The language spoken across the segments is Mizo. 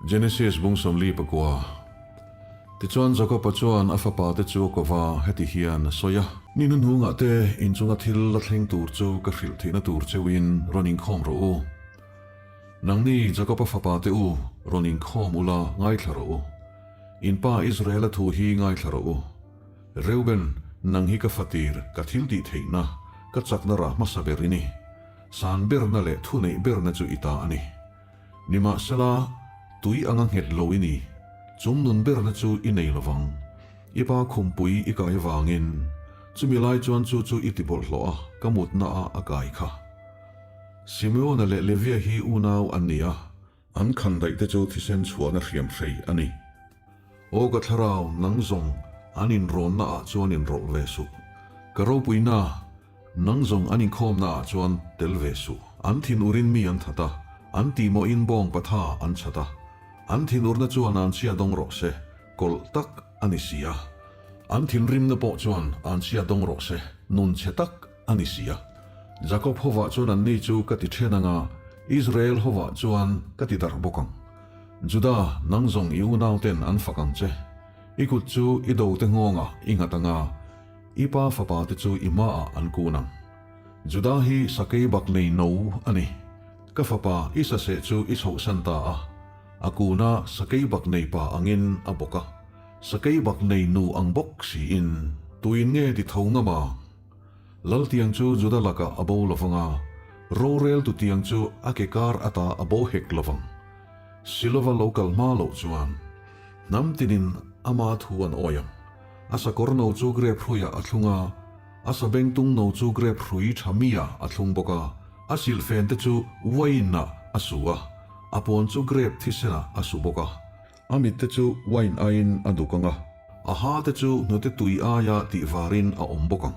Genesis bung 49 Tichuan Jakoba chuan a fapate chu a ko va, heti hian a sawi a. Ni hnuhnungah te inchunga thil la thleng tur chu ka hrilh theihna tur cheuhin rawn inkhawm rawh u. Nangni Jakoba fapate u, rawn inkhawm ula ngaithla rawh u. In pa Israela thu hi ngaithla rawh u. Reuben, nang hi ka fatir, ka thil tih theihna, ka chakna rah hmasa ber i ni. San berna leh thuneih berna chu i ta a ni. Nimahsela, tui anga nghet lo i ni, chung nun berna chu i nei lovang. I pa khumpui i kai avangin, chumi lai chuan chu chu i ti bawlhhlawh a, ka mutna ah a kai kha. Simeona leh Levia hi unau an ni a, an khandaih te chu thisen chhuahna hriam hrei a ni. Aw ka thlarau, nang zawng an inrawnna ah chuan inrawlh ve suh. Ka ropuina, nang zawng an inkhawmna ah chuan tel ve suh. An thinur in mi an that a, an tihmawhin bawng patha an chhat a. An thinurna chuan an chhia dawng rawh se, kawlh tak a ni si a. An thinrimna pawh chuan an chhia dawng rawh se, nun chhe tak a ni si a. Jakob hovah chuan anni chu ka ti then ang a, Israel hovah chuan ka ti darh bawk ang. Juda, nang zawng i unauten an fak ang che. I kut chu i dote nghawngah i nghat ang a, i pa fapate chu i hmaah an kun ang. Juda hi sakei bak nei no a ni. Ka fapa i saseh chu i chhohsan ta a, a kuna sakei bak nei pa angin a bawk a, sakei bak nei nu ang bawk siin. Tuin nge ti tho ngam ang? Laltiang chu Juda lakah a bo lovang a, roreltu tiang chu a ke kar ata a bo hek lovang. Silova lo kal hma loh chuan hnam tinin ama thu an awi ang. A sakawr no chu grep hruiah a thlung a, a sabengtung no chu grep hrui tha miah a thlung bawk a, a silhfen te chu wine ah a su a, a puan chu grep thisenah a su bawk a. A mit te chu wine aiin a duk ang a. A ha te chu hnute tui aia tih varin a awm bawk ang.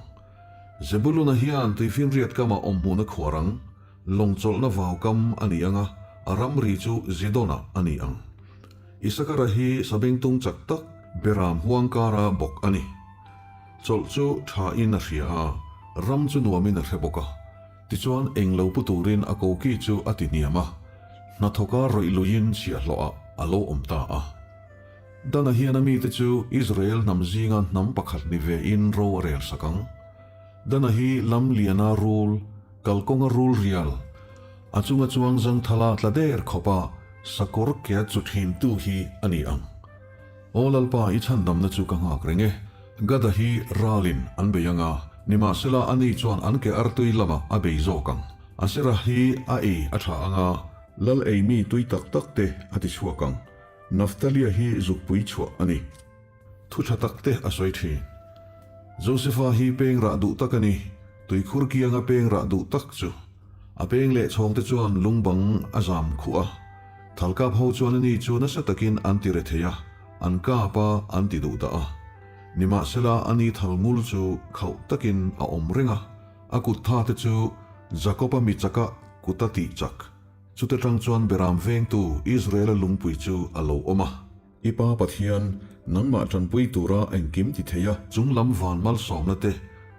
Zebuluna hian tuifinriat kama awm hmuhna khuar ang, lawng chawlhna vau kam a ni ang a, a ramri chu Zidona a ni ang. Isakara hi sabengtung chak tak Beram huang kara bawk a ni. Chawlh chu thain a hria a, ram chu nuamin a hre bawk a. Tichuan englo pu turin a koki chu a ti hniam a, hnathawka rawih luiin chhiahhlawhah a lo awm ta a. Dana hian a mite chu Israel hnam zinga hnam pakhat ni vein ro a rel sak ang. Dana hi lam liana rul, kalkawnga rul rial, a chunga chuang zangthala tla der khawpa sakawr kea chu thintu hi a ni ang. Aw Lalpa, i chhandamna chu ka nghak reng e. Gada hi ralin an bei ang a, nimahsela ani chuan an ke artui lamah a bei zawk ang. Asera hi a ei a tha ang a, lal ei mi tui tak tak te a ti chhuak ang. Naftalia hi zukpui chhuah a ni. Thu tha tak te a sawi thin. Josefa hi peng rah duh tak a ni, tuikhur kianga peng rah duh tak chu. A peng leh chhawng te chuan lungbang a zam khuh a. Thalkap ho chuan ani chu nasa takin an ti re thei a, an kap a, an ti duh dah a. Nimahsela ani thal ngul chu khauh takin a awm reng a, a kut tha te chu Jakob-a mi chaka kut a tih chak. Chute tang chuan Beram vengtu Israel-a lungpui chu a lo awm a. I Pa Pathian, nangmah tanpui tura engkim ti thei a. Chung lam van malsawmna te,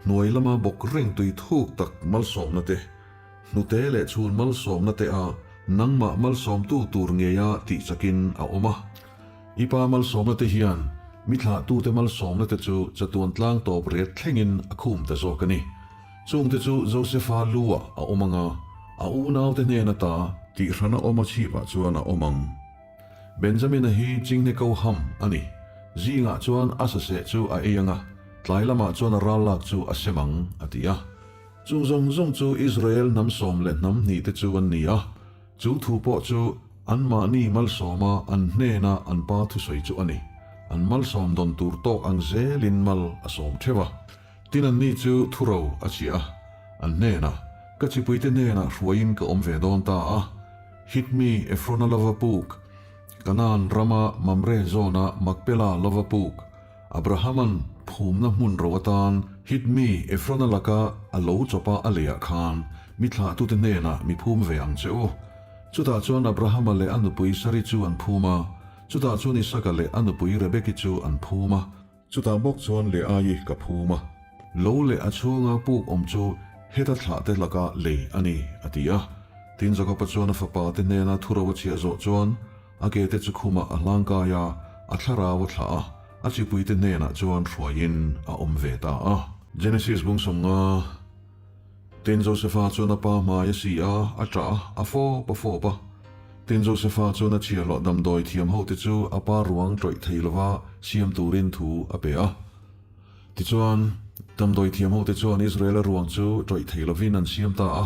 hnuai lama bawk reng tui thuk tak malsawmna te, Hnute leh chhun malsawmna te a nangmah malsawmtu tur ngeia tih chakin a awm a. I pa malsawmna te hian mi thlahtute malsawmna te chu chatuan tlang tawp ret thlengin a khum ta zawk a ni. Chungte chu Josefa lu ah a awm ang a, a unaute hnen ata tihhrana awm a chhipah chuan a awm ang. Benjamina hi chinghne ko ham a ni. Zingah chuan a saseh chu a ei ang a, tlai lamah chuan a ral lak chu a sem ang, a ti a. Chung zawng zawng chu Israel hnam sawm leh hnam hnih te chu an ni a, chu thu pawh chu anmahni malsawma an hnena an pa thusawi chu a ni. An malsawm dawn tur tawk ang zelin mal a sawm theuh a. Tin anni chu thuro a chhiah a, an hnenah, Ka chipuite hnenah hruaiin ka awm ve dawn ta a, Hitmi Efrona lova puk, Kanaan rama Mamre zawna Makpela lova puk, Abrahama'n phumna hmun ro atan Hitmi Efrona laka a lo chawpa a leiah khan mi thlahtute hnenah mi phum ve ang che u. Chutah chuan Abrahama leh a nupui Sari chu an phum a, chutah chuan Isaka leh a nupui Rebeki chu an phum a. Chutah bawk chuan Leaii ka phum a. Lo leh a chhunga puk awm chu heta thlahte laka lei a ni, a ti a. Tin Jakoba chuan a fapate hnena thuro a chhiah zawh chuan. A ke te chu khumah a hlangkai a, a thlarau a thlah a, a chipuite hnenah chuan hruaiin a awm ve ta a. Genesis bung 50. Tin, Josefa chuan a pa hmai a si a, a ṭah a, a fawp a fawp a. Tin, Josefa chuan a chhiahhlawh damdawi thiam hote chu a pa ruang ṭawih thei lova siam turin thu a pe a. Tichuan, damdawi thiam hote chuan Israela ruang chu ṭawih thei lovin an siam ta a.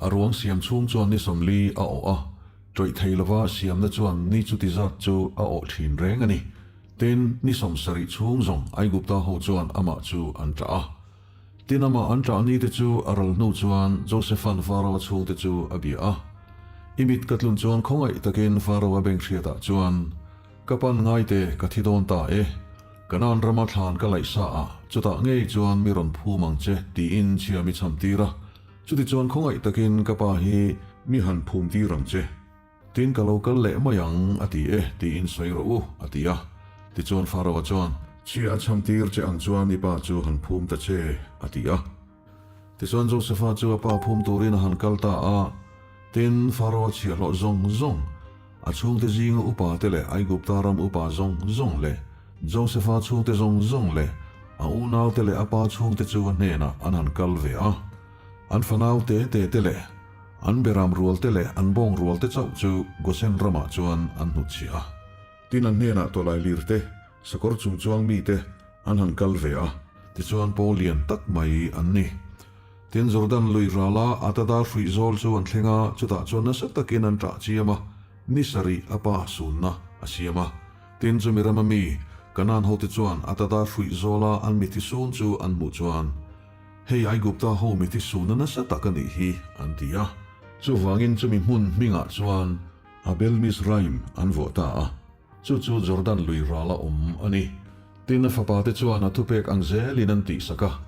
A ruang siam chhung chuan ni 40 a awh a, ṭawih thei lova siamna chuan ni chuti zat chu a awh ṭhin reng a ni. Tin, ni 70 chhung zawng Aigupta ho chuan amah chu an ṭah a. Tin, amah an ṭah nite chu a ral hnu chuan Josepha'n Faraoa chhungte chu a bia a. I mit ka tlun chuan khawngaih takin Faraoa beng hriatah chuan, Ka pan ngai te, ka thi dawn ta e. Kanaan rama thlan ka laih sa a, chutah ngei chuan mi rawn phum ang che, tiin chhia mi cham tir a. Chutichuan khawngaih takin ka pa hi mi han phum tir ang che. Tin ka lo kal leh mai ang, a ti e, tiin sawi rawh u, a ti a. Tichuan Faraoa chuan, Chhia a cham tir che ang chuan i pa chu han phum ta che, a ti a. Tichuan Josefa chu a pa phum turin a han kal ta a. Tin, Faraoa chhiahhlawh zawng zawng, a chhungte zinga upa te leh Aigupta ram upa zawng zawng leh Josefa chhungte zawng zawng leh a unaute leh a pa chhungte chu a hnenah an han kal ve a. An fanau te te te leh An beram rualte leh an bawng rualte chauh chu Gosen ramah chuan an hnutchhiah a. Tin an hnenah tawlailir te, sakawr chung chuang mite an han kal ve a. Tichuan pawl lian tak mai an ni. Tin Jordan lui rala Atada hruih zawl chu an thleng a, chutah chuan nasa takin an ṭah chiam a, ni sarih a pa sunna a siam a. Tin chumi rama mi, Kanaan hote chuan Atada hruih zawla an mithi sun chu an hmuh chuan, Hei Aigupta ho mithi suhna nasa tak a nih hi, an ti a. Chuvangin chumi hmun hmingah chuan Abel Mizraim an vuah ta a, chu chu Jordan lui rala awm a ni. Tin, a fapate chuan a thupek ang zelin an tihsak a.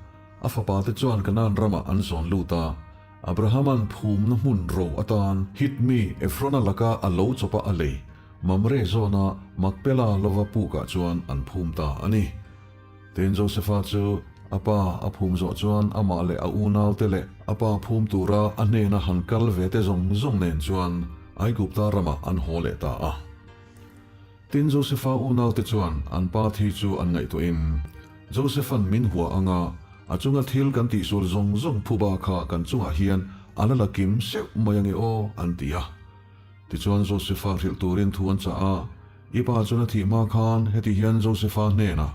A fapate chuan Kanaan ramah an zawn lut a, Abrahama'n phumna hmun ro atan Hit mi Efrona laka a lo chawpa a lei, Mamre zawna Makpela lova pukah chuan an phum ta a ni. Tin, Josefa chu a pa a phum zawh chuan amah leh a unaute leh a pa phum tura a hnena han kal ve te zawng zawng nen chuan Aigupta ramah an haw leh ta a. Tin, Josefa unaute chuan an pa thi chu an ngaihtuahin, Josefa'n min hua anga a chunga thil kan tihsual zawng zawng phuba kha kan chungah hian a la la kim seuh mai ange aw, an ti a. Tichuan Josefa hrilh turin thu an chah a. I pa chuan a thih hma khan heti hian Josefa hnenah,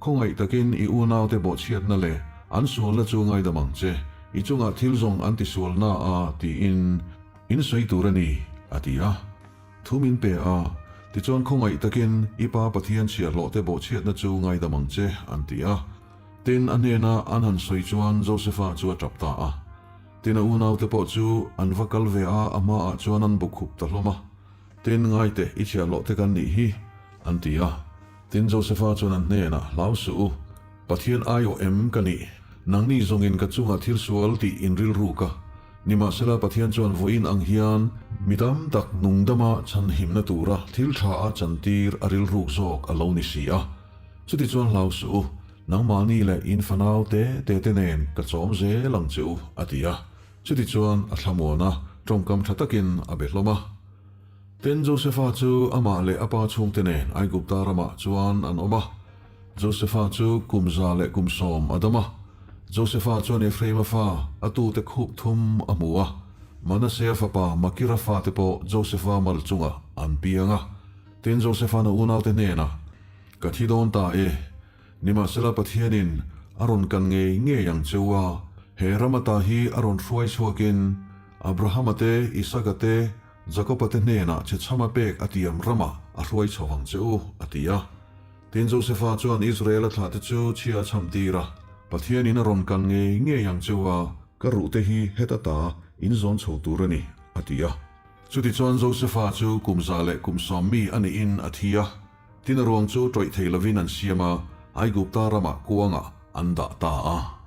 Khawngaih takin i unaute bawhchhiatna leh an sualna chu ngaidam ang che, i chungah thil zawng an tisualna a, tiin in sawi tur a ni, a ti a. Thu min pe a, tichuan khawngaih takin i pa Pathian chhiahhlawhte bawhchhiatna chu ngaidam ang che, an ti a. Tin, a hnena an han sawi chuan Josefa chu a tap ta a. Tin, a unaute pawh chu an va kal ve a, a hmaah chuan an bawkhup ta hlawm a. Tin, ngai teh, i chhiahhlawh te kan nih hi, an ti a. Tin, Josefa chuan an hnenah, Hlau suh u, Pathian aiawh em ka nih? Nangni zawngin ka chungah thil sual tih in rilruk a. Nimahsela, Pathian chuan vawiin ang hian mi tam tak nungdama chhanhimna tura thil tha a chantir a rilruk zawk a lo ni si a. Chutichuan hlau suh u, nangmahni leh in fanau te te te nen ka chawm zel ang che u, a ti a. Chutichuan a thlamuan a, tawngkam tha takin a be hlawm a. Tin, Josefa chu amah leh a pa chhungte nen Aigupta ramah chuan an awm a. Josefa chu kum 110 a dam a. Josefa chuan Ephraima fa a tute khup thum a hmu a, Manasea fapa Makira fate pawh Josefa mal chungah an piang a. Tin, Josefa'n a unaute hnenah, Ka thi dawn ta e. Nimahsela Pathianin a rawn kan ngei ngei ang che u a, he ram ata hi a rawn hruai chhuakin Abrahama te, Isaka te, Jakoba te hnenah chhechhama pek a tiam ramah a hruai chho ang che u, a ti a. Tin, Josefa chuan Israela thlahte chu chhia a chham tir a, Pathianin a rawn kan ngei ngei ang che u a, ka ruhte hi heta ta in zawn chho tur a ni, a ti a. Chutichuan Josefa chu kum 110 mi a niin a thi a. Tin a ruang chu ṭawih thei lovin an siam a, Aigupta ramah kuangah an dah ta a.